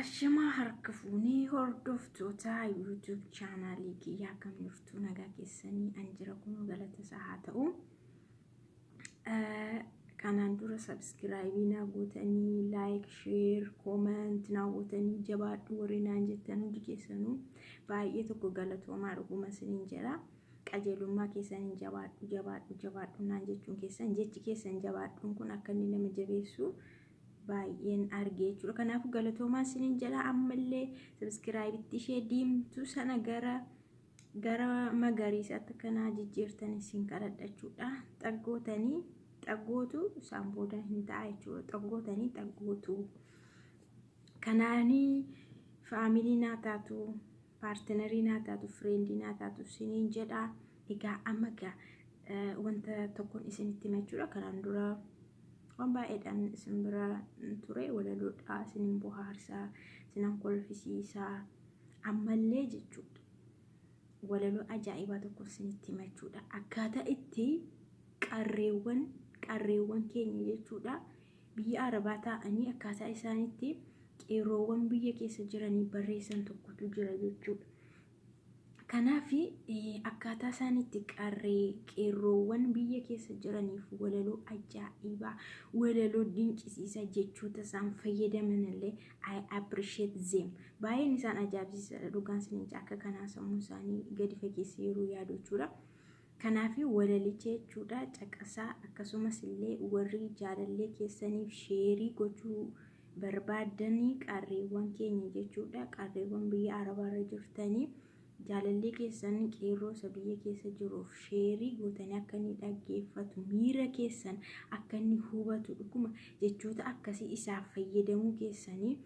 Ashamaa harka fuunee hordoftoota YouTube chaanaalii kiyyaa, akkam jirtu? Nagaa keessanii? An jira kunoo, galata isaa haa ta'u. Kanaan dura subscribe naa gootanii, like, share, comment naa gootanii, jabaadhu warri naan jettan hundi keessanuu baay'ee tokko galatoomaa, dhuguma isiniin jedha. Qajeelummaa keessaniin jabaadhu, jabaadhu, jabaadhu naan jechuun keessan, jechi keessan jabaadhuun kun akka inni nama jabeessu baay'een argee jechuudha. Kanaafuu galatoomaa isiniin jedha. Ammallee subscribe ishee diimtuu sana gara magariisaatti akkanaa jijjiirtan isin kadhadha jechuudha. Xaggootanii xaggootu isaan booda hin ta'a jechuudha. Xaggootanii xaggootu. Kanaanii family naa taatu, partner naa taatu, friend naa taatu isiniin jedha. Egaa amma egaa wanta tokkoon isinitti hima jechuudha. Kanaan dura waan baay'eedhaan isin bira ture, walaloodhaa isinin bohaarsaa, isinan kolfisiisaa, ammallee jechuudha. Walaloo ajaa'ibaa tokko isinitti hima jechuudha. Akkaataa itti qarreewwan keenya jechuudha, biyya Arabaa taa'anii akkaataa isaanitti qeerroowwan biyya keessa jiranii barreessan tokkotu jira jechuudha. Kanaaf akkaataa isaan itti qarree qeerroowwan biyya keessa jiraniif walaloo ajaa'ibaa, walaloo dinqisiisaa, jechoota isaan fayyadaman illee I appreciate them. Baay'een isaan ajaa'ibsiisadha, dhugaan isiniin, akka kanaa sammuu isaanii gadi fageessee yeroo yaadu jechuudha. Kanaaf walalicha jechuudha caqasaa. Akkasumas illee warri jaalallee keessaniif share gochuu barbaaddanii, qarreewwan keenya jechuudha, qarreewwan biyya Arabaarra jirtanii, jaalallee keessan qeerroo isa biyya keessa jiruuf share gootanii akka inni dhaggeeffatu, miira keessan akka inni hubatu, dhuguma jechoota akkasii isaaf fayyadamuu keessanii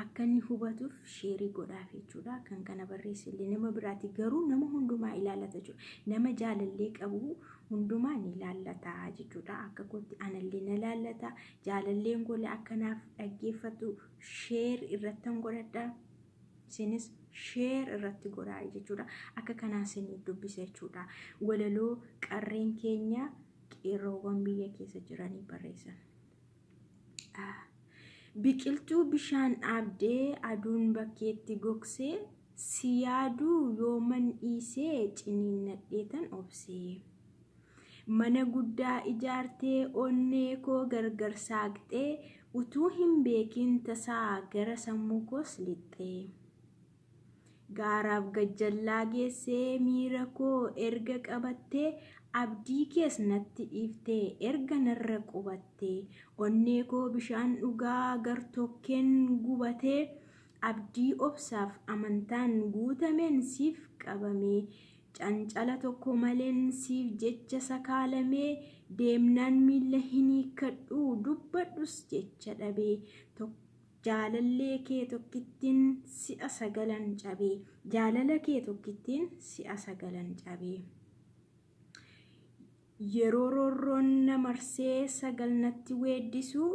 akka inni hubatuuf share godhaaf jechuudha. Kan kana barreessillee nama biraati, garuu nama hundumaa ilaallata jechuudha. Nama jaalallee qabu hundumaa ni ilaallata jechuudha. Akka kootti anallee na ilaallata. Jaalalleen golee akkanaaf dhaggeeffatu share irrattan godhadha. Isinis share irratti godhaa jechuudha. Akka kanaa isinii dubbisa jechuudha. Walaloo qarreen keenya qeerroowwan biyya keessa jiranii barreessan. Biqiltuu bishaan dhaabdee aduun bakkeetti gogsee, si yaaduu yooman dhiisee ciniinnadheetan obsee. Mana guddaa ijaartee onnee koo gargar saaqxee, utuu hin beekin tasaa gara sammuu koos lixxee. Gaaraaf gajjallaa geessee miira koo erga qabattee, abdii kees natti dhiiftee erga narra qubattee, onnee koo bishaan dhugaa gartokkeen gubatee, abdii obsaaf amantaan guutameen siif qabamee, cancala tokko maleen siif jecha sakaalamee, deemnaan miilla hin hiikkadhu, dubbadhus jecha dhabee, jaalallee kee tokkittiin si'a sagalan cabee, jaalala kee tokkittiin si'a sagalan cabee. Yeroo roorroon na marsee sagal natti weeddisu,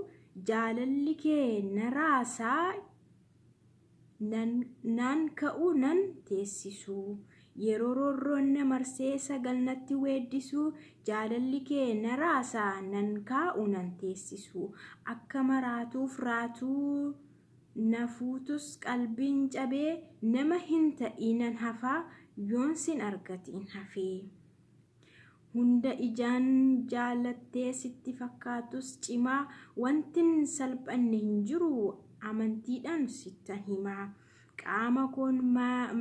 jaalalli kee na raasaa, naan ka'u nan teessisu. Yeroo roorroon na marsee sagal natti weeddisu, jaalalli kee na raasaa, nan kaa'u nan teessisu. Akka maraatuuf raatuu na fuutus qalbiin cabee, nama hin ta'inan hafaa yoon sin argatiin hafee. Hunda ijaan jaalattee sitti fakkaatus cimaa, wantin salphanne hin jiru, amantiidhaan sittan himaa. Qaama koon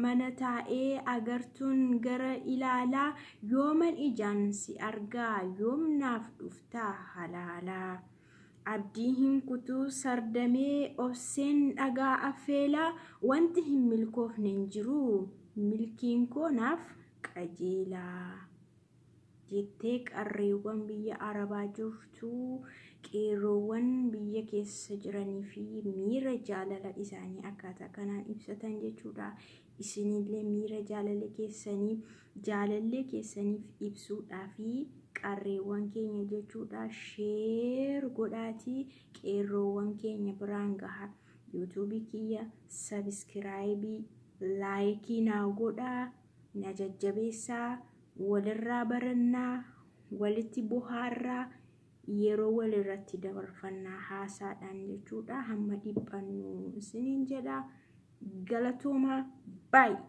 mana taa'ee agartuun gara ilaalaa, yooman ijaan si argaa, yoom naaf dhuftaa halaalaa. Abdii hin kutuu sardamee obseen dhagaa affeelaa, wanti hin milkoofne hin jiru, milkiin koo naaf qajeelaa. Jettee qarreewwan biyya Arabaa jirtu qeerroowwan biyya keessa jiranii fi miira jaalala isaanii akkaataa kanaan ibsatan jechuudha. Isinillee miira jaalala keessanii jaalallee keessaniif ibsuudhaa fi qarreewwan keenya jechuudha, share godhaatii qeerroowwan keenya biraan gaha. YouTube kiyya subscribe, like naa godhaa, na jajjabeessaa, walirraa barannaa, walitti bohaarraa. Yeroo walirratti dabarfannaa haasaadhaan jechuudha. Hamma dhiphannu isiniin jedha. Galatooma, baay'ee.